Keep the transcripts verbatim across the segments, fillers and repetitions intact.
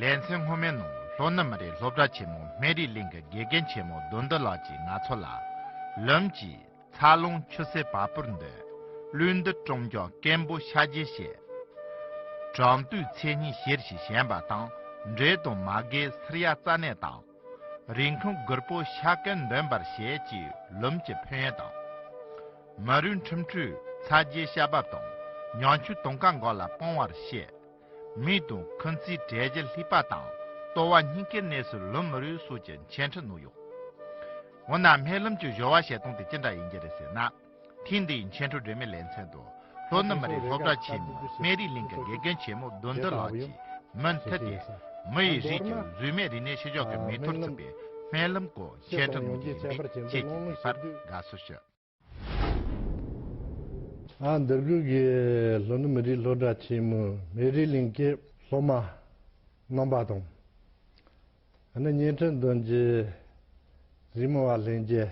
ལེ་ཚན་སྔོན་མའི་ནང་ལྷོ་ནུབ་མི་རིགས་སློབ་གྲྭ་ཆེན་མོ་སྨན་རིའི་གླིང་གི་དགེ་རྒན་ཆེན་མོ་བདུད་འདུལ་ལགས་ཀྱིས་ང་ཚོ་ལ་ལུམ་གྱི་ཚ་རླུང་ཆུ་སེར་བ་སྤུར་འདི་བློས་འདི་ཀྲོང་ཀྱང་སྐེམ་པོ་ཤ་རྗེས་བཤད། གྲང་དུས་ཚེ་སྙིང་གཤེར་ཞིང་ཞན་པ་དང་འབྲས་དང་མ་གའི་སིར་ཡ་རྩ་ནད་དང་། རིང་ཁུང་སྒུར་པོ་ཤ་ཀན་འདོན་པར་བཤད་ཅེས་ལུམ་གྱི་ཕན་ཡོན་དང་། མི་རུས་ཁྲིམས་འཁྲུས་ཚ་རྗེས་བཤད་པ་དང་ཉང་ཆུ་དུང་དཀར་མགོ་ལ་སྤང་བར་བཤད། མིག་དང་ཁུ་ཚིའི་དྲེལ་གྱི་ལྷིས་པ་དང་ལྟོ་བ་སྙིང་གའི་གནས་སུ་ལུམ་མི་རུས་སོགས་ཀྱི་འཆད་ཁྲིད་གནང་ཡོད། འོ་ན་སྨན་ལུམ་གྱི་སྦྱོར་བ་བཤད་སྟངས་དེ་ཅི་འདྲ་ཡིན་གྱི་རེད་ཟེར་ན། ཐེངས་འདིའི་འཆད་ཁྲིད་སྒྲོན་མེའི་ལེ་ཚན་དུ་ལྷོ་ནུབ་མི་རིགས་སློབ་གྲྭ་ཆེན་མོ་སྨན་རིའི་གླིང་གི་དགེ་རྒན་ཆེན་མོ་བདུད་འདུལ་ལགས་ཀྱིས་མུ་མཐུད་དེ་མི་ཡི་རིགས་ཀྱི་རྫུས་མའི་རིག་གནས་ཤུལ་བཞག་གི་མིག་ཐོར་བརྩིས་པའི་སྨན་ལུམ་སྐོར་འཆད་ཁྲིད་གནང་རྒྱུ་ཡིན་པས་ཁྱེད་ཀྱིས་གཟིགས་པར་དགའ་བསུ་ཞུ། ཨ་འདིར་གུ་གི་ལྷོ་ནུབ་མི་རིགས་སློབ་གྲྭ་ཆེན་མོ་སྨན་རིའི་གླིང་གི་སློབ་མ་རྣམ་པ་དང་། ཨ་ནི་བརྙན་འཕྲིན་འདོན་རྒྱུ་གཟིགས་མོ་བ་ལྷན་རྒྱས་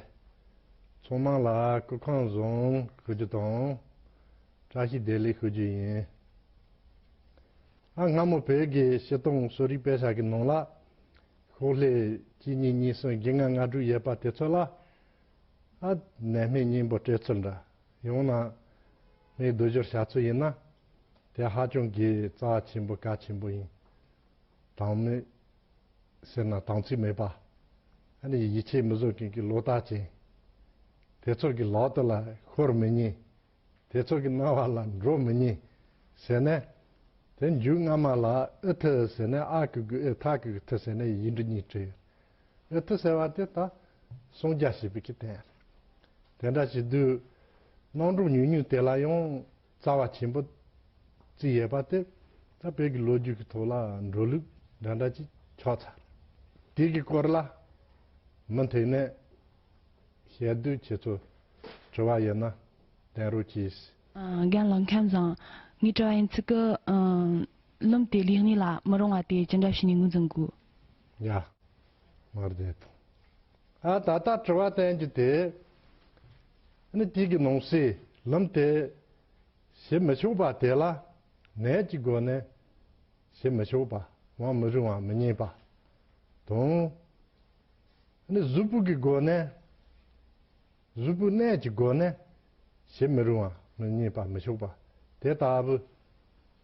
ཚང་མ་ལ་སྐུ་ཁམས་བཟང་ཞུ་རྒྱུ་དང་བཀྲ་ཤིས་བདེ་ལེགས་ཞུ་རྒྱུ་ཡིན། ཨ་སྔ་མོ་བོད་ཀྱི་སྤྱི་སྟེང་གསོ་རིག་དཔེ་ཆ་གི་ནང་ལ་ཤོག་ལྷེ་གཅིག་གཉིས་གཉིས་གསུམ་བཞི་ལྔ་ལྔ་དྲུག་ཡོད་པ་དེ་ཚོ་ལ། ཨ་ནད་སྨན་སྙིང་པོ་སྤྲད་ཚུལ་འདྲ། ཡང་ན་སྨན་བསྡུ་སྦྱོར་བྱ་ཚུལ་ཡིན་ན། དེ་ཧ་ཅང་གི་རྩ་བ་ཆེན་པོ་གལ་ཆེན་པོ་ཡིན། དྭངས་མེད་ཟེར་ན་དྭངས་ཚིག་མེད་པ། ཨ་ནི་ཡིད་ཆེས་མི་བཟོ་མཁན་གྱི་བློ་ཐག་ཅན། དེ་ཚོ་གི་ལག་ཏུ་ལ་ཤོར་མི་ཉན། དེ་ཚོ་གི་རྣ་བ་ལ་འགྲོ་མི་ཉན་ཟེར་ནས། དེ་མཇུག་སྔ་མ་ལ་ཨི་ཐི་ཟེར་ནས་ཨ་གི་གུ་ཨི་ཐ་གི་གུ་ཐི་ཟེར་ནས་ཡིག་འབྲུ་གཉིས་བྲིས། ཨི་ཐི་ཟེར་བ་དེ་ད་གསང་རྒྱ་ཞེས་པའི་གི་དོན་རེད། དེ་འདྲ་བྱེད་དུས་གནམ་གྲུ་ཉུང་ཉུང་དེ་ལ་ཡང་རྩ་བ་ཆེན་པོ་བརྩིས་ཡོད་པ་དེ་ད་བོད་ཀྱི་ལོ་རྒྱུས་ཀྱི་ཐོག་ལ་འགྲོ་ལུགས་འདྲ་འདྲ་ཅིག་ཆགས་ཚར། དེ་གི་སྐོར་ལ་མུ་མཐུད་ནས་བཤད་དུས་ཁྱེད་ཚོ་དྲི་བ་ཡོད་ན་བསྟན་རོགས་གྱིས། ཨ། རྒན་ལགས་ཁམས་བཟང་། ངའི་དྲི་བ་ཡིན་ཚིག་གི། ཨ། ལུམ་དེ་ལུས་གནས་ལ་མི་རུང་བ་དེ་ཅི་འདྲ་བྱས་ནས་ངོས་འཛིན་དགོས། ཡ། མར་བསྡད་དང་། ཨ་ད་ལྟ་དྲི་བ་བསྟན་རྒྱུ་དེ། ནི་དེ་གི་ནང་གསེས་ལུམ་དེ་བྱེད་མི་ཆོག་པ་དེ་ལ་ནད་ཀྱི་སྒོ་ནས་བྱེད་མི་ཆོག་པ། དབང་མི་རུང་བ་མི་ཉན་པ་དང་། ནི་གཟུགས་པོ་གི་སྒོ་ནས། གཟུགས་པོའི་གནས་ཀྱི་སྒོ་ནས་བྱེད་མི་རུང་བ་མི་ཉན་པ་མི་ཆོག་པ་དེ་ལྟ་བུ་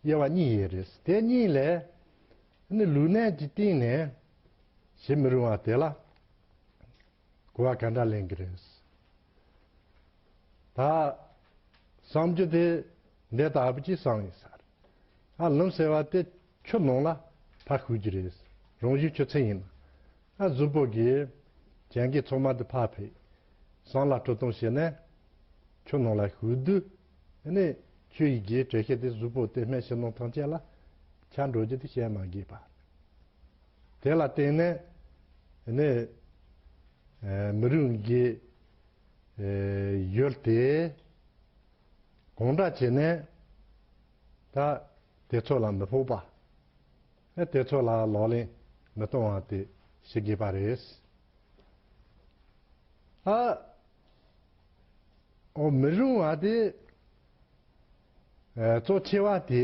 དབྱེ་བ་གཉིས་ཡོད་རེད། དེ་གཉིས་ལས་ནི་ལུས་གནས་ཀྱི་སྟེང་ནས་བྱེད་མི་རུང་བ་དེ་ལ་གོ་བ་ག་འདྲ་ལེན་གྱི་རེད། ད་བསམ་རྒྱུ་དེ་འདི་ལྟ་བུ་ཅིག་བསམ་ཡིན་ས་རེད། ཨ་ལུམ་ཟེར་བ་དེ་ཆུ་ནང་ལ་ཕར་ཞུགས་ཀྱི་རེད། རང་བཞིན་ཆུ་ཚན་ཡིན་ན། ཨ་གཟུགས་པོ་གི་གྱེན་གྱི་ཚང་མ་དེ་ཕར་ཕེབས། ཟངས་ལ་བཀྲུ་བཏང་བྱས་ནས་ཆུ་ནང་ལ་ཞུགས་དུས། ཨ་ནི་ཆུ་ཡི་གི་དྲོད་ཤེད་དེ་གཟུགས་པོ་དེ་སྨན་ཕྱི་ནང་ཐམས་ཅད་ལ་ཁྱབ་འགྲོ་རྒྱུ་དེ་བཤད་མ་དགོས་པ། དེ་ལ་བརྟེན་ནས་ཨ་ནི་ཨ་མི་རུང་གི་ཨ་ཡུལ་དེ་གང་འདྲ་བྱས་ནས་ད་དེ་ཚོ་ལ་མི་ཕོག་པ། ཨ་དེ་ཚོ་ལ་ལག་ལེན་མི་གཏོང་བ་དེ་ཤེས་དགོས་པ་རེད། ཨ་འོ་མི་རུང་བ་དེ་ཨ་གཙོ་ཆེ་བ་དེ་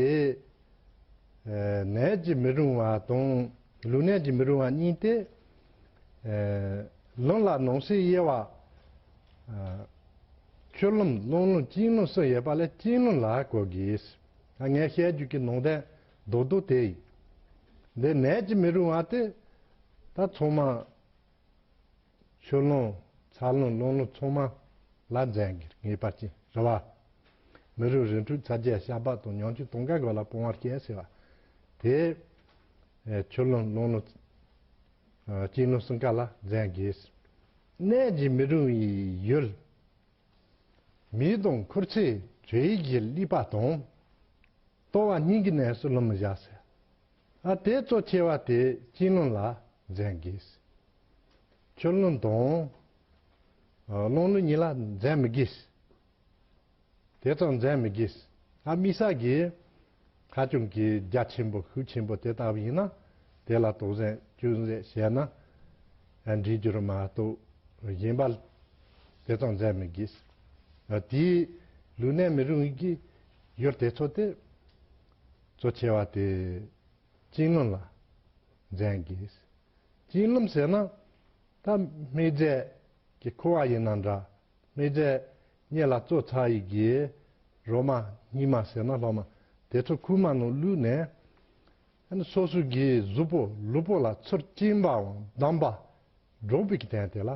ཨ་ནད་ཀྱི་མི་རུང་བ་དང་ལུས་གནས་ཀྱི་མི་རུང་བ་གཉིས་ཏེ། ཨ་ལུང་ལ་ནང་གསེས་དབྱེ་བ། ཨ་ཆུ་ལུང་རླུང་ལུང་གཅིན་ལུང་གསུམ་ཡོད་པ་ལས་གཅིན་ལུང་ལ་གོ་དགོས། ཨ་ངས་བཤད་རྒྱུ་གི་ནང་དོན་རྡོག་རྡོག་དེ་ཡིན། འདི་ནད་ཀྱི་མི་རུང་བ་དེ་ད་ཚང་མ་ཆུ་ལུང་ཚ་ལུང་རླུང་ལུང་ཚང་མ་ལ་འཛེམ་དགོས་ངེས་པར་ཅན་རེད་བ། མི་རུང་རིང་འཁྲུག་ཚ་རྗེས་བཤགས་པ་དང་ཉང་ཆུ་དུང་དཀར་མགོ་ལ་སྤང་བར་བཤད་ཟེར་བ། དེ་ཆུ་ལུང་རླུང་ལུང་གཅིན་ལུང་གསུམ་ཀ་ལ་འཛེམ་དགོས། གནས་ཀྱི་མི་རུང་བའི་ཡུལ། མིག་དང་ཁུ་ཚིའི་དྲེལ་གྱི་ལྷིས་པ་དང་། ལྟོ་བ་སྙིང་གི་གནས་སུ་ལུམ་བཞག་ཟེར། ཨ་དེ་གཙོ་ཆེ་བ་དེ་གཅིན་ལུང་ལ་འཛེམ་དགོས། ཆུ་ལུང་དང་རླུང་ལུང་གཉིས་ལ་འཛེམ་མི་དགོས། དེ་ཙམ་འཛེམ་མི་དགོས། ཨ་དམིགས་བསལ་གྱི་ཧ་ཅང་གི་རྒྱ་ཆེན་པོ་ཤུགས་ཆེན་པོ་དེ་ལྟ་བུ་ཡིན་ན་དེ་ལ་དོགས་ཟོན་གཅུན་ཟོན་བྱས་ན་འགྲིག་རྒྱུ་རེད་མ་གཏོགས་གཞན་པ་དེ་ཙམ་འཛེམ་མི་དགོས། དེའི་ལུས་གནས་མི་རུང་གི་ཡུལ་དེ་ཚོ་དེ་གཙོ་ཆེ་བ་དེ་གཅིན་ལུང་ལ་ འཛིན་དགོས། བྱིན་རླབས་ཟེར་ན་ད་སྨེ་བརྩེགས་ཀྱི་ཁུ་བ་ཡིན་ན་འདྲ། སྨེ་བརྩེགས་སྙེ་ལ་བཙོ་ཚར་ཡི་གི་རོ་མ་སྙེ་མ་ཟེར་ན་སློབ་མ་དེ་ཚོ་ཁུག་མ་ནང་བླུགས་ནས། ཨ་ནི་སོ་སོ་གི་གཟུགས་པོ་ལུས་པོ་ལ་ཚུར་སྐྱེན་པའམ་བསྡམས་པ་སྒྲོག་པའི་གི་དོན་དེ་ལ་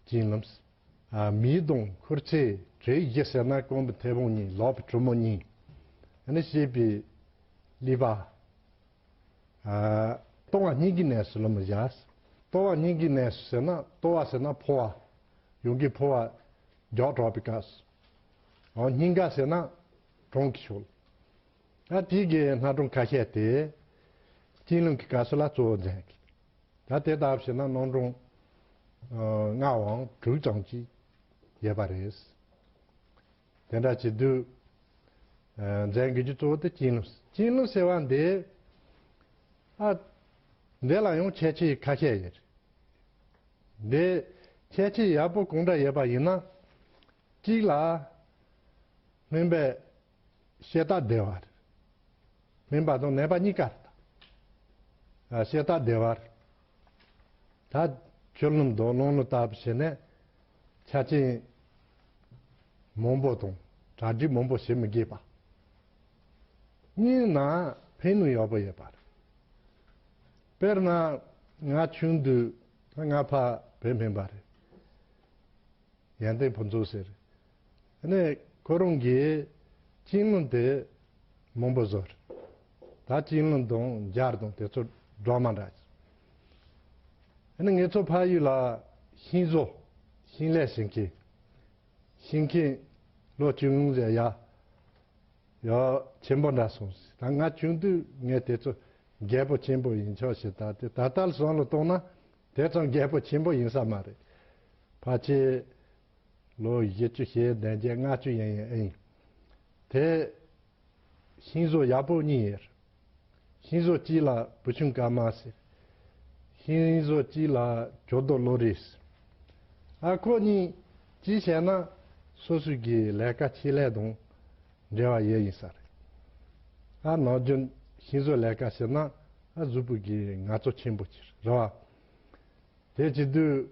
བྱིན་རླབས། ཨ། མེ་དང་ཁུར་ཚེ་དྲེག་བཞི་ཟེར་ན་རྐང་པའི་མཐེ་བོང་གཉིས། ལག་པའི་གྲུ་མོ་གཉིས། ཨ་ནི་ཤེས་པའི་ཀླད་པ། ཨ། ལྟོ་བ་སྙིང་གའི་གནས་སུ་ལོ་མི་བཞག་ལྟོ་བ་སྙིང་གའི་གནས་སུ་ཟེར་ན་ལྟོ་བ་ཟེར་ན་ཕོ་བ། ཡོང་གི་ཕོ་བ་རྒྱགས་དྲགས་པའི་སྐབས་སུ། ཨོ། སྙིང་ག་ཟེར་ན་བྲང་གི་ཕྱོགས། ཨ། དེ་གི་སྣ་གྲངས་ཁ་ཤས་དེ་བྱིན་རླབས་ཀྱི་སྐབས་སུ་ལ་གཙོ་བོ་འཛིན་གི། ད་དེ་ལྟར་བྱས་ན་སྣ་གྲངས་ལྔའམ་དྲུག་ཙམ་ཅིག་ཡོད་པ་རེད། དེ་འདྲ་བྱེད་དུས། ཨ། འཛིན་དགོས་རྒྱུ་གཙོ་བོ་དེ་བྱིན་རླབས། བྱིན་རླབས་ཟེར་བ་འདི། ཨ། འདི་ལ་ཡང་ཁྱད་ཆོས་ཁ་ཤས་ཡོད། འདི་ཁྱད་ཆོས་ཡག་པོ་གང་འདྲ་ཡོད་པ་ཡིན་ན། གཅིག་ལ་སྨན་པས་བཤད་སྟངས་བདེ་བ་རེད། སྨན་པ་དང་ནད་པ་གཉིས་ཀར། ཨ། བཤད་སྟངས་བདེ་བ་རེད། ད་ཆུ་ལུམ་དང་རླངས་ལུམ་ལྟ་བུ་བྱས་ནས་ཆ་རྐྱེན་མང་པོ་དང་གྲ་སྒྲིག་མང་པོ་བྱེད་མི་དགོས་པ། གཉིས་ན་ཕན་ནུས་ཡག་པོ་ཡོད་པ་རེད། དཔེར་ན་ང་ཆུང་དུས་ང་ཕ་བོད་སྨན་པ་རེད། ཡོན་ཏན་ཕུན་ཚོགས་ཟེར། ཨ་ནི་ཁོ་རང་གིས་བྱིན་རླབས་དེ་མང་པོ་བཟོས། ད་བྱིན་རླབས་དང་སྦྱར་དང་དེ་ཚོ་སྦྲགས་མ་འདྲ། ཨ་ནི་ངེད་ཚོ་ཕ་ཡུལ་ལ་ཤིང་བཟོ། ཤིང་ལས་བྱེད་མཁན། ཤིང་མཁན་ལོ་ཆུང་ངུ་ཟེར་ཡ། ཡ། ཆེན་པོ་འདྲ་སོང་ཟེར། ད་ང་ཆུང་དུས་ངས་དེ་ཚོ་རྒད་པོ་ཆེན་པོ་ཡིན་ཆོག་ཟེར། ད་དེ་ད་ལྟ་བསམ་བློ་གཏོང་ན་དེ་ཙམ་རྒད་པོ་ཆེན་པོ་ཡིན་ས་མ་རེད། ཕལ་ཆེར་ལོ་བཞི་བཅུ་ཞེ་བདུན་བརྒྱད་ལྔ་བཅུ་ཡན་ཡན་ཨེ་ཡིན། དེ་ཤིང་བཟོ་ཡག་པོ་གཉིས་ཡོད། ཤིང་བཟོ་གཅིག་ལ་བུ་ཆུང་དཀར་དམར་ཟེར། ཤིང་བཟོ་གཅིག་ལ་ཇོ་རྡོ་བློ་རིག་ཟེར། ཨ། ཁོ་གཉིས་གཅིག་བྱས་ན་སོ་སོའི་གི་ལས་ཀ་ཆེད་ལས་དང་འབྲེལ་བ་ཡོད་ཡིན་ས་རེད། ཨ། ནམ་རྒྱུན་ཤིང་བཟོ་ལས་ཀ་བྱེད་ན། ཨ། གཟུགས་པོ་གི་ངལ་རྩོལ་ཆེན་པོ་ཅིག་རེད་བ། དེ་བྱེད་དུས་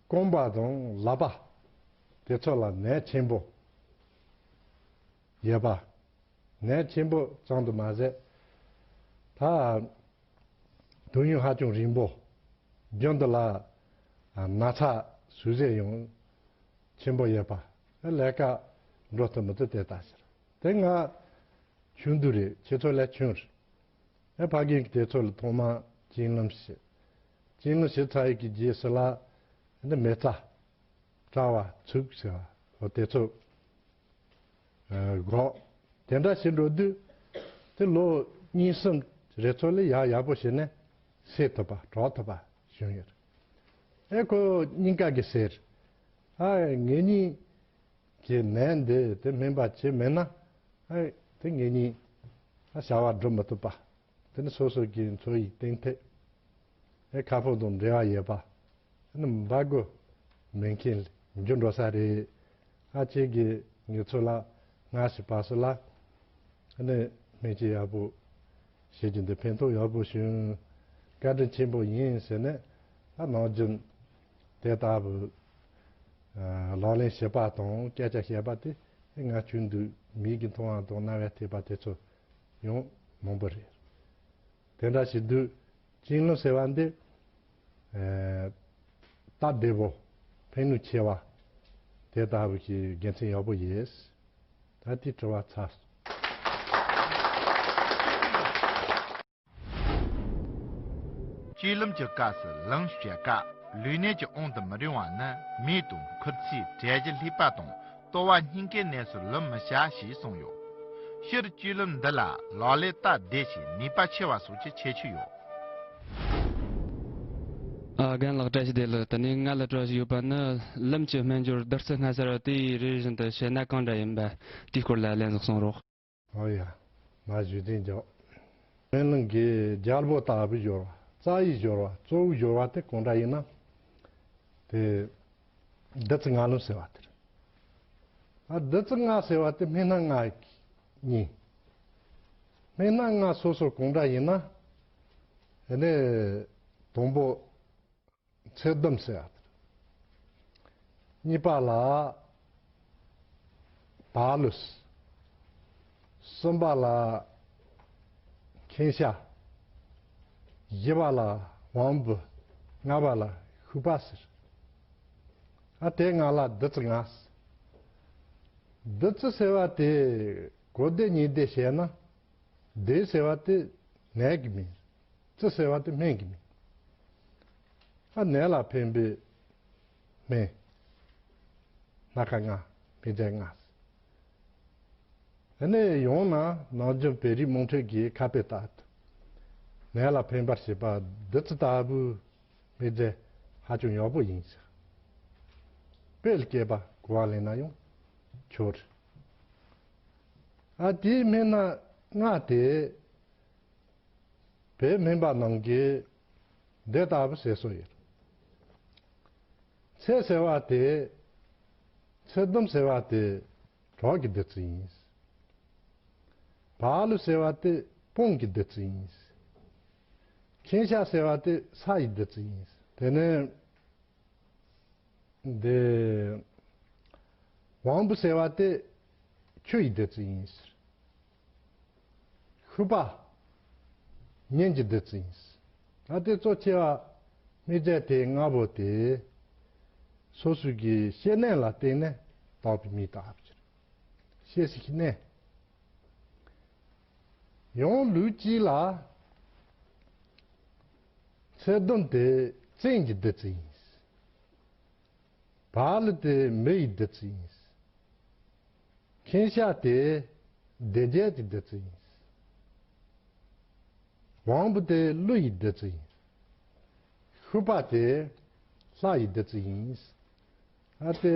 རྐང་པ་དང་ལག་པ་དེ་ཚོ་ལ་ནད་ཆེན་པོ་ཡོད་པ། ནད་ཆེན་པོ་ཙམ་དུ་མ་ཟད། ད་དུས་ཡུན་ཧ་ཅང་རིང་པོ། རྒྱུན་དུ་ལ་ན་ཚ་ཟུག་གཟེར་ཡང་ཆེན་པོ་ཡོད་པ། ལས་ཀ་འགྲོ་ཐུབ་མི་ཐུབ་དེ་ལྟ་ཟེར། དེ་ང་ཆུང་དུས་རེད། ཁྱེད་ཚོ་ལས་ཆུང་རེད། ཨེ། ཕ་རྒན་གྱིས་དེ་ཚོ་ལ་ཐོག་མ་བྱིན་རླབས་བྱས། བྱིན་རླབས་བྱས་ཚར་ཡི་གི་རྗེས་སུ་ལ་འདི་མེ་བཙའ། བཙའ་བ་ཚུགས་ཟེར་བ་དེ་ཚོ། ཨ། འགོག་དེ་འདྲ་བྱེད་འགྲོ་དུས་དེ་ལོ་གཉིས་གསུམ་རེ་ཚོ་ལ་ཡག་ཡག་པོ་བྱས་ནས་སེལ་ཐུབ་པ་དྲག་ཐུབ་པ་བྱུང་ཡོད། ཨེ། ཁོ་སྙིང་ག་གི་ཟེར། ཨ། ངེད་གཉིས་ཀྱི་ནད་འདི་དེ་སྨན་པ་བྱེད་མེད་ན། ཨ། དེ་ངེད་གཉིས་ཨ་བྱ་བ་སྒྲུབ་མི་ཐུབ་པ། དེ་ནི་སོ་སོ་གི་འཚོ་བའི་སྟེང་ཐད་ཨེ་ཁ་ཕོ་དང་འབྲེལ་བ་ཡོད་པ། ཨ་ནི་འབའ་གོ་མེད་མཁན་འགྱུར་འགྲོ་ས་རེད། ཨ། ཁྱེད་ཀྱིས་ངེད་ཚོ་ལ་སྔ་ཕྱི་བར་གསུམ་ལ་ཨ་ནི་སྨན་བཅོས་ཡག་པོ་བྱེད་རྒྱུ་འདི་ཕན་ཐོགས་ཡག་པོ་བྱུང་། བཀའ་དྲིན་ཆེན་པོ་ཡིན་ཟེར་ནས། ཨ། ནམ་རྒྱུན་དེ་ལྟ་བུ་ལག་ལེན་བྱེད་པ་དང་སྐད་ཆ་བཤད་པ་དེ་ང་ཆུང་དུས་མིག་གིས་མཐོང་བ་དང་རྣ་བས་ཐོས་པ་དེ་ཚོ་ཡང་མང་པོ་རེད། དེ་འདྲ་བྱེད་དུས་བྱིན་རླབས་ཟེར་བ་འདི། ཨ། སྟབས་བདེ་བོ། ཕན་ནུས་ཆེ་བ། དེ་ལྟ་བུ་ཞིག་དགེ་མཚན་ཡག་པོ་ཡོད། ད་དེ་དྲི་བ་ཚར་སོང་། བྱིན་རླབས་ཀྱི་སྐབས་སུ་ལམ་བྱེད་སྐབས་ལུས་གནད་ཀྱི་དབང་དུ་མི་རུང་བ་ནི་མེ་དང་ཁུར་ཚི་དྲེག་བཞི་ལྷུས་པ་དང་ལྟོ་བ་སྙིང་གའི་གནས་སུ་ལུམ་མི་བྱ་ཞེས་གསུངས་ཡོད། སྤྱིར་བྱིན་རླབས་འདི་ལ་ལག་ལེན་སྟབས་བདེ་ཞིང་ནུས་པ་ཆེ་བ་སོགས་ཀྱི་ཁྱད་ཆོས་ཡོད། ཨ། རྒན་ལགས་བཀྲ་ཤིས་བདེ་ལེགས། དེ་ནས་ང་ལ་དྲི་བ་ཞིག་ཡོད་པ་ནི། ལམ་གྱི་སྨན་སྦྱོར་བདུད་རྩི་ལྔ་ཟེར་བ་དེ་ཡི་རིགས་བཞིན་དུ་བྱས་ན་གང་འདྲ་ཡིན་པ་དེའི་སྐོར་ལ་ལན་ཟིག་གསུང་རོགས། ཨོ་ཡ། མ་ཞུ་དེ་འཇོག་སྨན་བླུན་གྱིས་རྒྱལ་པོ་ལྟ་བུའི་སྦྱོར་བ། རྩ་བའི་སྦྱོར་བ། གཙོ་བོའི་སྦྱོར་བ་དེ་གང་འདྲ་ཡིན་ན། དེ་བདུད་རྩི་ལྔ་ལུམ་ཟེར་བ་དེ་རེད། ཨ། བདུད་རྩི་ལྔ་ཟེར་བ་དེ་སྨན་སྣ་ལྔ་གཉིས། སྨན་སྣ་ལྔ་སོ་སོ་གང་འདྲ་ཡིན་ན། དེ་ནས་དང་པོ་ཚེ་སྡོམ་ཟེར་བ་དེ། གཉིས་པ་ལ་བག་ལུས། གསུམ་པ་ལ་མཁན་ཤ། བཞི་པ་ལ་དབང་པོ། ལྔ་པ་ལ་ཤུག་པ་ཟེར། ཨ་དེ་ལྔ་ལ་བདུད་རྩི་ལྔ་ཟེར། བདུད་རྩི་ཟེར་བ་དེ་གོ་བདེ་ཉན་བདེ་བཤད་ན། བདུད་ཟེར་བ་དེ་ནད་ཀྱི་མིང་། རྩི་ཟེར་བ་དེ་སྨན་གྱི་མིང་། ཨ་ནད་ལ་ཕན་པའི་སྨན། སྣ་ཁ་ལྔ། སྨན་རྫས་ལྔ། དེ་ནས་ཡང་ན་ནམ་རྒྱུན་བོད་རིགས་དམངས་ཁྲོད་ཀྱི་ཁ་དཔེ་ལྟར་དུ། ནད་ལ་ཕན་པར་བྱེད་པ་བདུད་རྩི་ལྟ་བུའི་སྨན་རྫས་ཧ་ཅང་ཡག་པོ་ཡིན་ཟེར། དཔེ་ལ་སྐྱེས་པ་གོ་བ་ལེན་ན་ཡང་ཆོག་རེད། ཨ་དེའི་སྨན་སྣ་ལྔ་དེ། བོད་སྨན་པ་རྣམས་ཀྱིས་འདི་ལྟ་བུ་ཟེར་སྲོལ་ཡོད། ཚེ་ཟེར་བ་དེ། ཚེ་སྡོམ་ཟེར་བ་དེ་གྲོགས་ཀྱི་བདུད་རྩི་ཡིན། བག་ལུས་ཟེར་བ་དེ་དཔུང་གི་བདུད་རྩི་ཡིན། མཁན་ཤ་ཟེར་བ་དེ་ས་ཡི་བདུད་རྩི་ཡིན། དེ་ནས། འདི། དབང་པོ་ཟེར་བ་དེ་ཆུ་ཡི་བདུད་རྩི་ཡིན་ཟེར། ཤུག་པ། ཉིན་གྱི་བདུད་རྩི་ཡིན་ཟེར། ད་དེ་གཙོ་ཆེ་བ་སྨན་རྫས་དེ་ལྔ་པོ་དེ། སོ་སོ་གི་བཤེས་གཉེན་ལ་བརྟེན་ནས་བཏགས་པའི་མིང་བཏགས་པ་ཟེར། བཤེས་སུ་གནས། ཡང་ལུགས་གཅིག་ལ། ཚེ་སྡོམ་དེ་བཙན་གྱི་བདུད་རྩི་ཡིན། བག་ལུས་དེ་མེ་ཡི་བདུད་རྩི་ཡིན། མཁན་ཤ་དེ་སྡེ་བརྒྱད་ཀྱི་བདུད་རྩི་ཡིན། དབང་པོ་དེ་ཀླུ་ཡི་བདུད་རྩི་ཡིན། ཤུག་པ་དེ་ལྷ་ཡི་བདུད་རྩི་ཡིན། ཨ་དེ་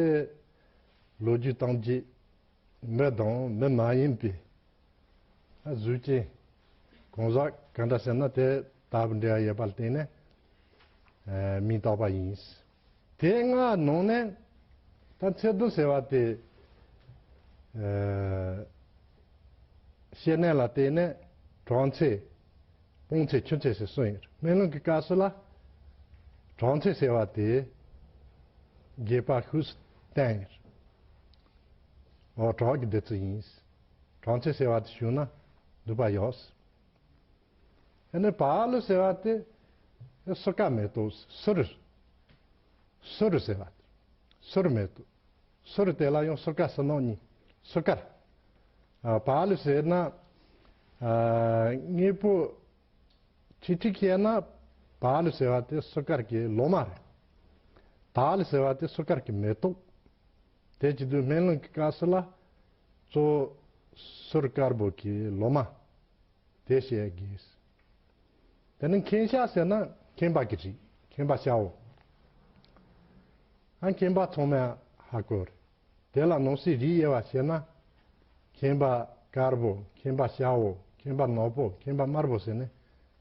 ལོ་རྒྱུས་གཏམ་རྒྱུད། མི་དང་མི་མ་ཡིན་པའི་གཟུགས་ཅན་གང་ཟག་ག་འདྲ་ཟེར་ན་དེ་ལྟ་བུ་འབྲེལ་བ་ཡོད་པ་ལ་བརྟེན་ནས་མིང་བཏགས་པ་ཡིན། དེ་ལྔ་ནང་ནས་ད་ཚེ་སྡོམ་ཟེར་བ་དེ་བཤེས་གཉེན་ལ་བརྟེན་ནས་གྲོགས་མཚོན། དཔུང་མཚོན་ཆུ་མཚོན་ཟེར་གསུངས་ཡོད། སྨན་ལུགས་ཀྱི་སྐབས་སུ་ལ་གྲོགས་མཚོན་ཟེར་བ་དེ་རྒྱས་པ་ཤུགས་སུ་བསྟན་ཡོད། འོ་གྲོགས་ཀྱི་བདུད་རྩི་ཡིན། གྲོགས་མཚོན་ཟེར་བ་དེ་ཞུས་ན་ནུས་པ་ཡོད། ཨ་ནི་བག་ལུས་ཟེར་བ་དེ་སོས་ཀ་མེ་ཏོག་ཟེར། གསུར། གསུར་ཟེར་བ་དེ། གསུར་མེ་ཏོག་གསུར་དེ་ལ་ཡང་གསུར་དཀར་ཟེར་ནོ་གཉིས། གསུར་དཀར། ཨ་བག་ལུས་ཟེར་ན། ཨ་དངོས་པོ་ཁྲིག་ཁྲིག་བཤད་ན་བག་ལུས་ཟེར་བ་དེ་གསུར་དཀར་གྱི་ལོ་མ་རེད། བག་ལུས་ཟེར་བ་དེ་གསུར་དཀར་གྱི་མེ་ཏོག་དེ་བྱེད་དུས་སྨན་ལུགས་ཀྱི་སྐབས་སུ་ལ་གཙོ་བོ་གསུར་དཀར་པོ་གི་ལོ་མ་དེ་བཤད་དགོས། དེ་ནི་མཁན་ཤ་ཟེར་ན་མཁན་པ་གི་རིགས། མཁན་པ་ཤ་བོ། ཨ་མཁན་པ་ཚང་མས་ཧ་གོ་རེད། དེ་ལ་ནང་གསེས་རིགས་དབྱེ་བ་བཤད་ན། མཁན་པ་དཀར་པོ། མཁན་པ་ཤ་བོ། མཁན་པ་ནག་པོ། མཁན་པ་དམར་པོ་ཟེར་ནས་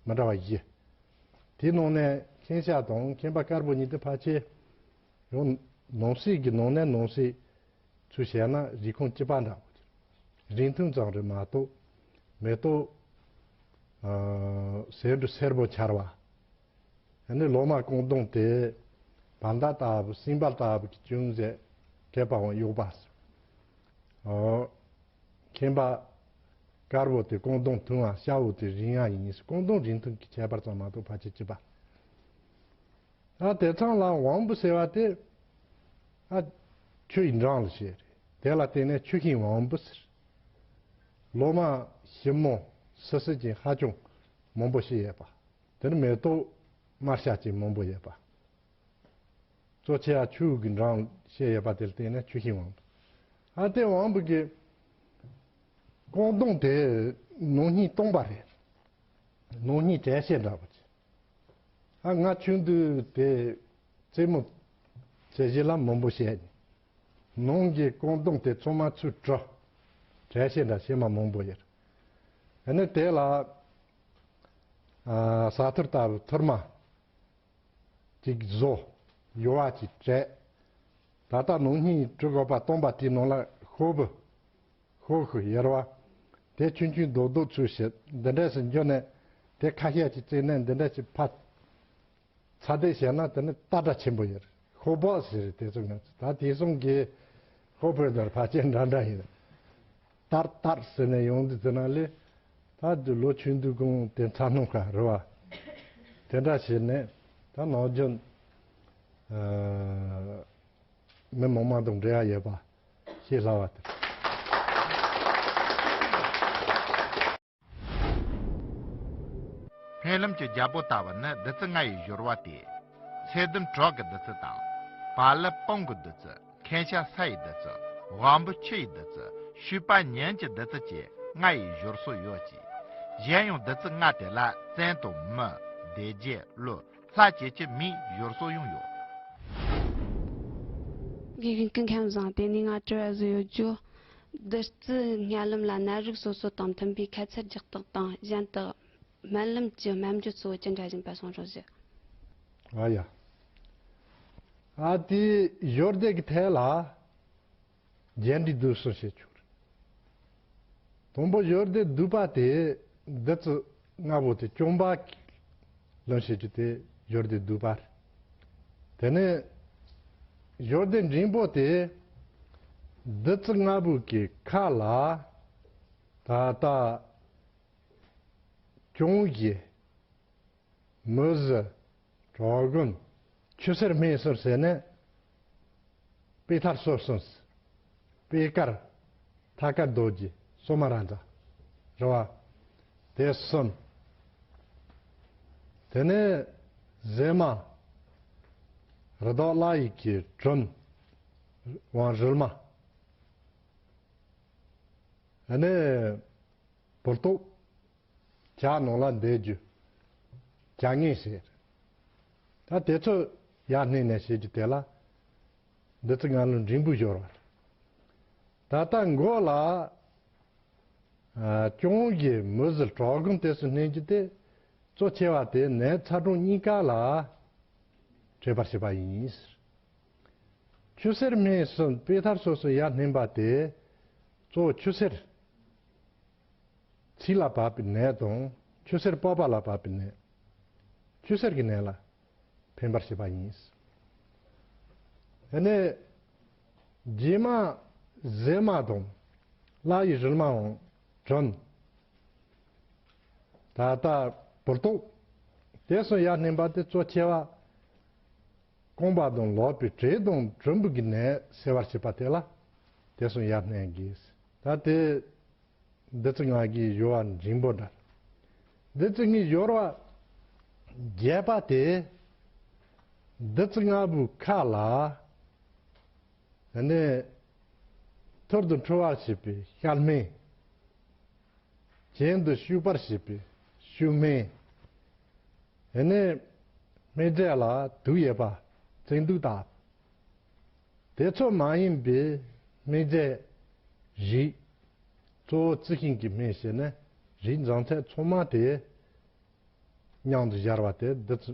མི་འདྲ་བ་བཞི། དེའི་ནང་ནས་མཁན་ཤ་དང་མཁན་པ་དཀར་པོ་གཉིས་དེ་ཕལ་ཆེར་ཡང་ནང་གསེས་ཀྱི་ནང་ནས་ནང་གསེས་ཚུར་བཤད་ན་རིགས་ཁུངས་གཅིག་པ་འདྲ་བོ། རིང་ཐུང་ཙམ་རེད་མ་གཏོགས། མེ་ཏོག་ཨ་ཟེའུ་འབྲུ་སེར་པོ་འཕྱར་བ། ཨ་ནི་ལོ་མ་རྐང་གདོང་དེ་བལ་མདའ་ལྟ་བུ། སྲིན་བལ་ལྟ་བུ་གི་ཅུང་ཟད་བཀོད་པའང་གཡོགས་པ། ཨོ། མཁན་པ་དཀར་པོ་དེ་རྐང་གདོང་ཐུང་བ། ཤ་བོ་དེ་རིང་བ་ཡིན། རྐང་གདོང་རིང་ཐུང་གི་ཁྱད་པར་ཙམ་མ་གཏོགས་ཕལ་ཆེར་གཅིག་པ། ཨ་དེ་ཚང་ལ་དབང་པོ་ཟེར་བ་དེ། ཨ་ཆུ་ཡི་འགྲམ་ལ་བཤད་རེད། དེ་ལ་བརྟེན་ནས་ཆུ་ཤིང་དབང་པོ་ཟེར། ལོ་མ་ཞིབ་མོ་སིལ་སིལ་ཅན་ཧ་ཅང་མང་པོ་ཞིག་ཡོད་པ། དེ་ནི་མེ་ཏོག་དམར་ཤ་ཅན་མང་པོ་ཡོད་པ། གཙོ་ཆེ་བ་ཆུ་གི་འགྲམ་བཤད་ཡོད་པ་དེ་ལ་བརྟེན་ནས་ཆུ་ཤིང་དབང་པོ། ཨ་དེ་དབང་པོ་གི་རྐང་གདོང་དེ་ནང་སྙིང་སྟོང་པ་རེད། ནང་སྙིང་བྲལ་ཤེས་འདྲ་པོ་ཅིག་ཨ་ང་ཆུང་དུས་དེ་རྩེད་མོ་བྱེད་གཞི་ལ་མང་པོ་བཤད། ནང་གི་རྐང་གདོང་དེ་ཚང་མ་ཚུར་བྲོས། བྲལ་ཤེས་འདྲ་ཤེས་མ་མང་པོ་ཡོད། ཨ་ནི་དེ་ལ་ཨ་ཟ་ཐུར་ལྟ་བུ་ཐུར་མ་ཅིག་བཟོ། ཡོལ་བ་ཅིག་སྤྲད། ད་ལྟ་ནང་སྙིང་གྲི་གོ་པ་སྟོང་པ་དེའི་ནང་ལ་ཤོག་བུ། ཤོག་ཤུ་ཡར་བ། དེ་ཆུང་ཆུང་རྡོག་རྡོག་ཚུར་བྱེད། འདི་འདྲས་སུ་འགྱུར་ནས་ དེ་ཁ་ཤས་ཀྱིས་བརྩིས་ནས་འདི་འདྲ་ཞིག་ཕར་ཚ་འདེད་བྱས་ན་དེ་ནི་ལྟ་གྲ་ཆེན་པོ་ཡོད་རེད། ཤོ་སྦག་ཟེར་རེད། དེ་ཚོ་ང་ཚོ་ད་དེང་སང་གི་ཤོ་བོད་དང་ཕལ་ཆེར་འདྲ་འདྲ་ཡིན། ཏར་ཏར་ཟེར་ནས་ཡོང་དུས་དེ་ན་ལས་ད་དུ་ལོ་ཆུང་དུས་གོང་དེ་ཚ་སྣང་ཁ་རེད་བ། དེ་འདྲ་བྱས་ནས་ད་ནམ་རྒྱུན་ཨ་མི་མང་མང་དང་འབྲེལ་བ་ཡོད་པ་ཤེས་སླ་བ་དེ། སྨོན་ལམ་གྱི་རྒྱལ་པོ་ལྟ་བུ་ནི་བདུད་རྩི་ལྔ་ཡི་སྦྱོར་བ་སྟེ། ཚེ་བདུན་གྲོགས་ཀྱི་བདུད་རྩི་དང་། བག་ལེབ་སྤང་གི་བདུད་རྩི། མཁན་ཤ་ས་ཡི་བདུད་རྩི། དབང་པོ་ཆུ་ཡི་བདུད་རྩི། བཤུས་པ་ཉིན་གྱི་བདུད་རྩི་བཅས་ལྔ་ཡི་སྦྱོར་སྲོལ་ཡོད་ཅིང་། གཞན་ཡང་བདུད་རྩི་ལྔ་དེ་ལ་བཙན་དང་མི། སྡེ་བརྒྱད། ཀླུ། ལྷ་བཅས་ཀྱི་མིའི་སྦྱོར་སྲོལ་ཡང་ཡོད། དགེ་རྒན་སྐུ་ཁམས་བཟང་། དེ་ནས་ང་དྲི་བ་བཟོ་ཡོད་རྒྱུ། བདུད་རྩི་སྔ་ལམ་ལ་ནད་རིགས་སོ་སོ་དང་མཐུན་པའི་ཁ་ཚར་རྒྱག་སྟངས་དང་གཞན་དག་སྨན་ལམ་གྱི་སྨན་བརྗོད་གཙོ་བོ་ཅི་འདྲ་ཡིན་པ་གསུང་རོགས་ཞུ། ཨ་ཡ། ཨ་དེ་སྦྱོར་སྡེ་གི་ཐད་ལ་རྒྱས་འབྲིང་བསྡུས་གསུམ་བྱེད་ཆོག་རེད། དང་པོ་སྦྱོར་སྡེ་བསྡུས་པ་དེ་བདུད་རྩི་ལྔ་པོ་དེ་སྐྱོང་བ་ལོན་བྱེད་རྒྱུ་དེ་སྦྱོར་སྡེ་བསྡུས་པ་རེད། དེ་ནས་སྦྱོར་སྡེ་འབྲིང་པོ་དེ་བདུད་རྩི་ལྔ་པོ་གི་ཁ་ལ་ད་ལྟ་གྱོང་གཞི། མུ་ཟི། གྲོ་གུན། ཆུ་སེར་སྨན་གསུམ་ཟེར་ནས། པེ་ཐར་སོ་གསུམ། པེ་དཀར། ཐ་དཀར་རྡོ་རྗེ། སོ་མ་ར་འཛའ། རེད་བ། དེ་གསུམ། དེ་ནས་ཟེ་མ། རི་དྭགས་ལྷ་ཡི་གི་དྲུམ། དབང་རིལ་མ། ཨ་ནི། བུལ་ཏོག་ཇ་ནང་ལ་འདེབས་རྒྱུ། ཇ་ངན་ཟེར། ད་དེ་ཚོ་ཡར་བསྣན་ནས་བྱེད་རྒྱུ་དེ་ལ་བདུད་རྩི་ལྔ་ལོན་འབྲིང་པོ་སྦྱོར་བ་རེད། ད་ལྟ་མགོ་ལ་ཨ་གྱོང་གཞི། མུ་ཟི། གྲོ་གུན་དེ་ཚོ་བསྣན་རྒྱུ་དེ་གཙོ་ཆེ་བ་དེ་ནད་ཚ་གྲང་གཉིས་ཀ་ལ་འཕྲད་པར་བྱེད་པ་ཡིན། ཆུ་སེར་སྨན་གསུམ་པེ་ཐར་སོ་སོ་ཡར་བསྣན་པ་དེ་གཙོ་བོ་ཆུ་སེར། ཚིལ་ལ་བབས་པའི་ནད་དང་ཆུ་སེར་པགས་པ་ལ་བབས་པའི་ནད། ཆུ་སེར་གྱི་ནད་ལ་ཕན་པར་བྱེད་པ་ཡིན། དེ་ནས་རྗེས་མ་ཟེ་མ་དང་ལྷ་ཡི་རིལ་མའང་དྲུམ། ད་ལྟ་བུལ་ཏོག་དེ་གསུམ་ཡར་བསྣན་པ་དེ་གཙོ་ཆེ་བ། རྐང་པ་དང་ལག་པའི་དྲེག་དང་དྲུམ་བུ་གི་ནད་སེལ་བར་བྱེད་པ་དེ་ལ་དེ་གསུམ་ཡར་བསྣན་དགོས། ད་དེ་བདུད་རྩི་ལྔ་གི་སྦྱོར་བ་འབྲིང་པོ་འདྲ། བདུད་རྩི་ལྔའི་སྦྱོར་བ་རྒྱས་པ་དེ་བདུད་རྩི་ལྔ་པོའི་ཁ་ལ་ནི་ཐུར་དུ་འཁྲུ་བར་བྱེད་པའི་བཤལ་སྨན། གྱེན་དུ་བཤུ་བར་བྱེད་པའི་བཤུ་སྨན། དེ་ནས་སྨན་རྫས་ལ་དུག་ཡོད་པ་བཙན་དུག་དང་། དེ་ཚོ་མ་ཡིན་པའི་སྨན་རྫས་རིགས། གཙོ་བོ་རྩི་ཤིང་གི་སྨན་བྱས་ནས་རིགས་འཛོམས་ཚད་ཚང་མ་དེ་མཉམ་དུ་སྦྱར་བ་དེ་བདུད་རྩི་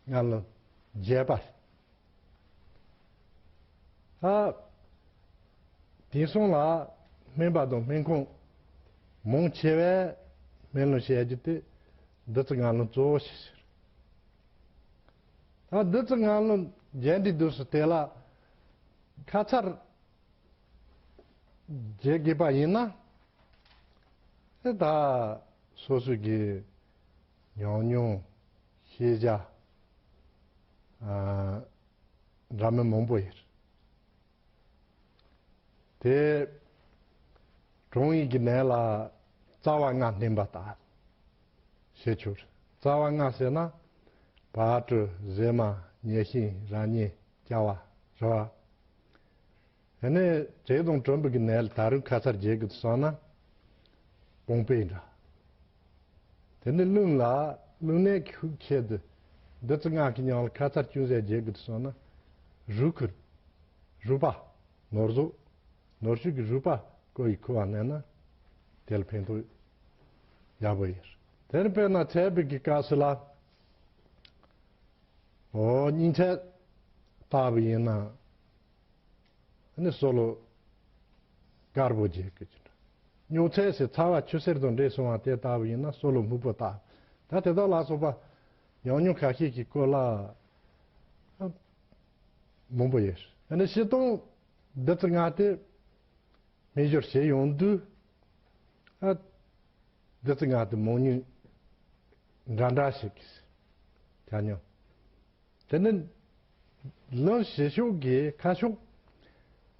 ལྔ་ལོན་རྒྱས་པ། ད་དེང་སང་ལ་སྨན་པ་དང་སྨན་ཁང་མང་ཆེ་བས་སྨན་ལོན་བྱེད་རྒྱུ་དེ་བདུད་རྩི་ལྔ་ལོན་གཙོ་བོ་ཞིག་ཟེར། ད་བདུད་རྩི་ལྔ་ལོན་རྒྱས་འབྲིང་བསྡུས་གསུམ་དེ་ལ་ཁ་ཚར་བྱེད་དགོས་པ་ཡིན་ན། ཨེ་ད་སོ་སོ་གི་ཉམས་མྱོང་ཤེས་བྱ་ཨ་འདྲ་མིན་མང་པོ་ཡོད། དེ་གྲང་ཡིན་གྱི་ནད་ལ་རྩ་བ་ལྔ་བསྣན་པ་ལྟར་བྱེད་ཆོག། རྩ་བ་ལྔ་ཟེར་ན་བ་དྲུག་ཟེ་མ་ཉེ་ཤིང་ར་ཉེ་སྐྱ་བ་རུ་བ། དེ་ནས་དྲེག་དང་དྲུམ་བུ་གི་ནད་ལ་ད་རུང་ཁ་ཚར་རྒྱག་གི་སོང་ན་སྤང་སྤོས་འདྲ། དེ་ནས་རླུང་ལ་རླུང་ནད་ཀྱི་ཤུགས་ཆེ་དུས་བདུད་རྩི་ལྔ་གི་མཉམ་ལ་ཁ་ཚར་ཅུང་ཟད་རྒྱག་གི་སོང་ན་རུས་ཁུར། རུས་པ། ནོར་ཟོག་ནོར་ཕྱུགས་ཀྱི་རུས་པ་ཀོ་ཡི་ཁུ་བ་བསྣན་ན་དེ་ལ་ཕན་ཐོགས་ཡག་པོ་ཡོད། དེ་ནས་དཔེར་ན་ཚད་པའི་གི་སྐབས་སུ་ལ་འོ་སྙིང་ཚད་ལྟ་བུ་ཡིན་ན། ཨ་ནི་སོ་ལོ་དཀར་པོ་རྒྱག་གི་ཅི་འདྲ། སྨྱུག་ཚལ་ཟེར་ཚ་བ་ཆུ་སེར་དང་འདྲེས་སོང་བ་དེ་ལྟ་བུ་ཡིན་ན་སྲོ་ལོ་སྨུག་པོ་ལྟ། ད་དེ་དག་ལ་སོགས་པ་ཉམས་མྱོང་ཁ་ཤས་ཀྱི་སྐོར་ལ་མང་པོ་ཡོད། ཨ་ནི་སྤྱིར་བཏང་བདུད་རྩི་ལྔ་དེ་སྨན་སྦྱོར་བྱེད་ཡོང་དུས། ཨ། བདུད་རྩི་ལྔ་དེ་མང་ཉུང་འདྲ་འདྲ་ཞིག་ཆ་སྙོམས། དེ་ནི་ལུང་བཞི་ཤོག་གི་ཁ་ཤོག་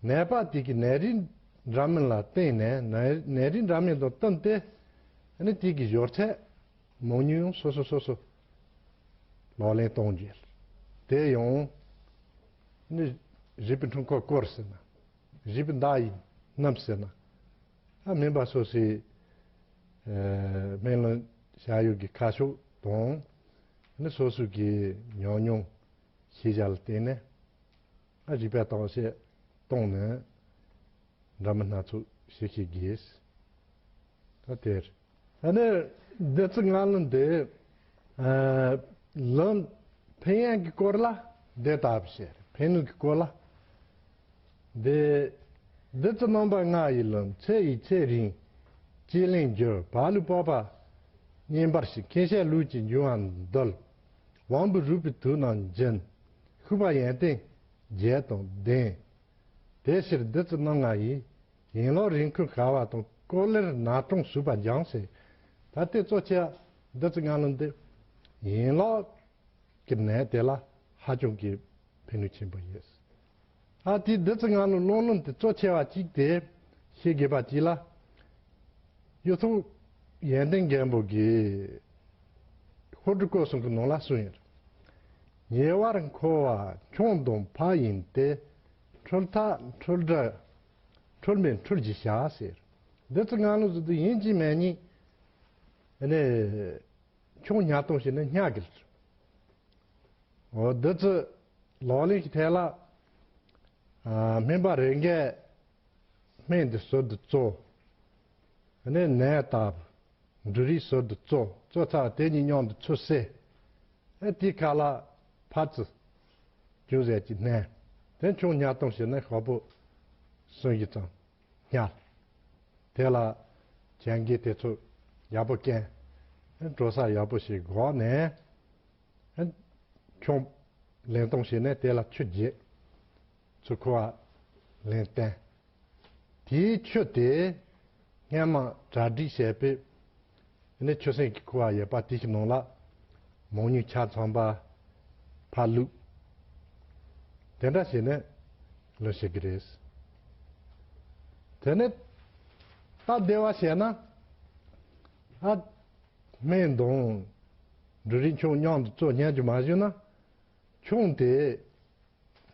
ནད་པ་དེ་གི་ནད་རིགས་འདྲ་མིན་ལ་བརྟེན་ནས་ནད་ནད་རིགས་འདྲ་མིན་དང་བསྟུན་ཏེ་ནི་དེ་གི་སྦྱོར་ཚད་མང་ཉུང་སོ་སོ་སོ་སོ་ལག་ལེན་གཏོང་རྒྱུ། དེ་ཡང་ནི་རིག་པའི་འཁྲུལ་འཁོར་སྐོར་ཟེར་ན། རིག་པའི་མདའ་ཡི་སྣུམ་ཟེར་ན། ཨ། སྨན་པ་སོ་སོའི་ཨ་སྨན་ལུང་བྱ་ཡུལ་གྱི་ཁ་ཕྱོགས་དང་། ནི་སོ་སོ་གི་ཉམས་མྱོང་ཤེས་བྱ་ལ་བརྟེན་ནས། ཨ། རིག་པ་བརྟག་དཔྱད་གཏོང་ནས་འདྲ་མིན་སྣ་ཚོགས་ཤེས་ཤེས་དགོས། ད་དེར། ཨ་ནི་བདུད་རྩི་ལྔ་ལུང་འདི། ཨ། ལུང་ཕན་ཡོན་གྱི་སྐོར་ལ་འདི་ལྟ་བུ་བཤད། ཕན་ནུས་ཀྱི་སྐོར་ལ། འདི། བདུད་རྩི་རྣམ་པ་ལྔ་ཡི་ལུང་། ཚེ་ཡི་ཚེ་རིང་སྐྱེ་ལེན་འགྱུར། བག་ལུས་སྤོབས་པ་མཉེན་པར་བྱེད། མཁན་ཆེན་ལུས་ཀྱི་འབྱུང་བ་འདུལ། དབང་པོ་རུས་པའི་དུག་རྣམས་འབྱིན། ཤུག་པ་ཡོན་ཏན་བརྒྱད་དང་ལྡན། དེ་ཕྱིར་བདུད་རྩི་རྣམ་ལྔ་ཡིས། ཡན་ལག་རིང་ཁུར་དཀའ་བ་དང་། ཀོ་ལེར་ནད་གྲང་ཟུག་པ་སྦྱང་ཟེར། ད་ལྟའི་གཙོ་ཆེ་བ་བདུད་རྩི་ལྔ་ལུང་འདི་ཡན་ལག་གི་ནད་དེ་ལ་ཧ་ཅང་གི་ཕན་ནུས་ཆེན་པོ་ཡོད། ཨ། དེའི་བདུད་རྩི་ལྔ་ལུང་ལུང་ལུང་དེ་གཙོ་ཆེ་བ་གཅིག་དེ་ཤེས་དགོས་པ་གཅིག་ལ། གཡུ་ཐོག་ཡོན་ཏན་རྒན་པོ་གིས་ཧོར་གྲུ་སྐོར་གསུམ་གྱི་ནང་ལ་གསུངས་ཡོད། ཉེ་བར་མཁོ་བ་ཁྱུང་དང་ཕག་ཡིན་ཏེ། འཁྲུལ་ཐག་འཁྲུལ་སྒྲ་འཁྲུལ་མེད་འཁྲུལ་གྱིས་བྱ་ཟེར། བདུད་རྩི་ལྔ་ལུང་ཟེར་དུས་ཡིན་གཅིག་མིན་གཉིས་ནས་ཁྱུང་ཉ་སྟོང་ཞིག་ནི་ཉ་གིར། འོ། བདུད་རྩི་ལག་ལེན་གྱི་ཐད་ལ། ཨ། སྨན་པ་རེ་འགས་སྨན་འདི་ཟུར་དུ་བཙོ། ནས་ནས་བཏབ། འབྲུ་རིགས་ཟུར་དུ་བཙོ། བཙོ་ཚར་དེ་གཉིས་མཉམ་དུ་ཚུར་བསྲེས། ཨེ། དེའི་ཁ་ལ་ཕག་རྩི་ཅུང་ཟད་ཅིག་བསྣན། དེ་ཁྱུང་ཉ་སྟོང་ཞིག་ནི་ཤོག་བུ་གསུམ་བཞི་ཙམ་བསྙལ། དེ་ལ་གྱང་གིས་དེ་ཚོ་ཡག་པོ་བཀལ། ཨེ། འགྲོ་ས་ཡག་པོ་ཞིག་བཀག་ནས། ཨེ། ཁྱུང་ལན་སྟོང་བྱས་ནས་དེ་ལ་ཆུ་བརྒྱབ། ཆུ་ཁུ་བ་ལན་བསྟན། དེའི་ཆུ་དེ་སྔས་མ་གྲ་སྒྲིག་བྱས་པའི་ནི་ཆུ་སྲིན་གྱི་ཁུ་བ་ཡོད་པ་དེ་ཞིག་ནང་ལ་མང་ཉུང་ཆ་ཚང་པ་ཕར་བླུགས། དེ་འདྲ་བྱས་ནས་ལུང་བཤད་ཀྱི་རེད། དེ་ནས་སྟབས་བདེ་བ་བྱས་ན། ཨ། སྨན་དང་འབྲུ་རིགས་ཁྱུང་མཉམ་དུ་བཙོ་ཉན་རྒྱུ་མ་བྱུང་ན། ཁྱུང་དེ་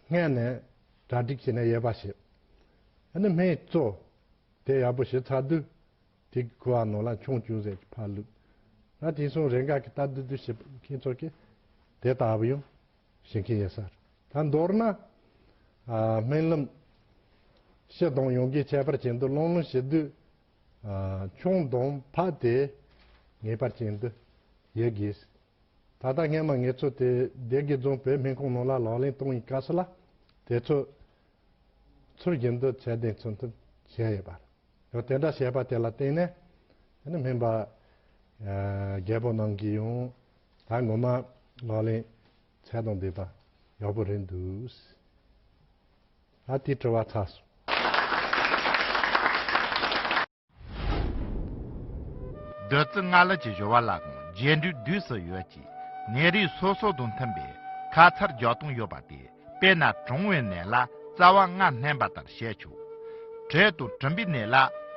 སྔས་ནས་གྲ་སྒྲིག་བྱས་ནས་ཡོད་པ་བྱེད། ཨ་ནི་སྨན་བཙོ། དེ་ཡག་པོ་བྱས་ཚར་དུས། དེ་གི་ཁུ་བ་ནང་ལ་ཁྱུང་ཅུང་ཟད་ཀྱི་ཕར་བླུགས། ད་དེང་སང་རེ་འགའ་གི་ལྟ་དུས་དུས་བྱེད་མཁན་ཚོ་གིས་དེ་ལྟ་བུ་ཡང་བྱེད་མཁན་ཡོད་ས་རེད། ད་མདོར་ན། ཨ། སྨན་ལམ་སྤྱི་དང་ཡོངས་ཀྱི་ཁྱད་པར་ཅན་དུ་ལུང་ལུང་བྱེད་དུས། ཨ། ཁྱུང་དང་ཕག་དེ་ངེས་པར་ཅན་དུ་ཡོད་དགོས། ད་ལྟ་སྔས་མ་ངེད་ཚོ་དེ་སྡེ་དགེ་རྫོང་བོད་སྨན་ཁང་ནང་ལ་ལག་ལེན་གཏོང་བའི་སྐབས་སུ་ལ་དེ་ཚོ་ཚུལ་བཞིན་དུ་ཚད་ལྡན་ཚུལ་མཐུན་བྱས་ཡོད་པ་རེད། དེ་འདྲ་བྱས་པ་དེ་ལ་བརྟེན་ནས་དེ་ནི་སྨན་པ་རྒད་པོ་རྣམས་ཀྱིས་ཡང་ད་ངོ་མ་ལག་ལེན་ཚད་དང་ལྡན་པ་ཡག་པོ་རེད་འདུག། ད་དེའི་དྲི་བ་ཚར་སོང་། བདུད་རྩི་ལྔ་ལུང་གི་སྦྱོར་བ་ལའང་རྗེས་འགྲོའི་དུས་སུ་ཡོད་ཀྱི། ནད་རིགས་སོ་སོ་དང་མཐུན་པའི་ཁ་ཚར་རྒྱག་སྟངས་ཡོད་པ་སྟེ། དཔེར་ན་གྲང་བའི་ནད་ལ་རྩ་བ་ལྔ་བསྣན་པ་ལྟར་བྱས་ཆོག། དྲོད་དང་གྲིམ་པའི་ནད་ལ་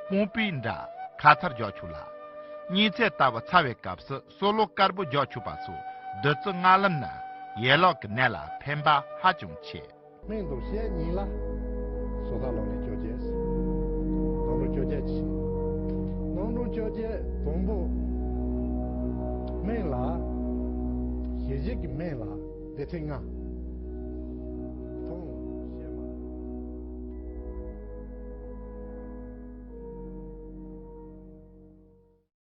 སྤང་སྤོས་འདྲ་ཁ་ཚར་རྒྱག་ཆོག་ལ། གཉན་ཚད་ལྟ་བུ་ཚ་བའི་སྐབས་སུ་སོལ་རླུང་དཀར་པོ་རྒྱག་ཆོག་པ་སོགས་བདུད་རྩི་ལྔ་ལུང་ནི་ཡན་ལག་གི་ནད་ལ་ཕན་པ་ཧ་ཅང་ཆེ། སྨན་དང་བཤད་གཉིས་ལ་སོ་ཐར་ལག་ལེན་བཅོ་བརྒྱད། སྣང་གྲོལ་བཅོ་བརྒྱད་ཀྱི་སྣང་གྲོལ་བཅོ་བརྒྱད་དང་པོ། སྨན་ལ། ཞི་བྱེད་ཀྱི་སྨན་ལ་སྡེ་ཚན་ལྔ།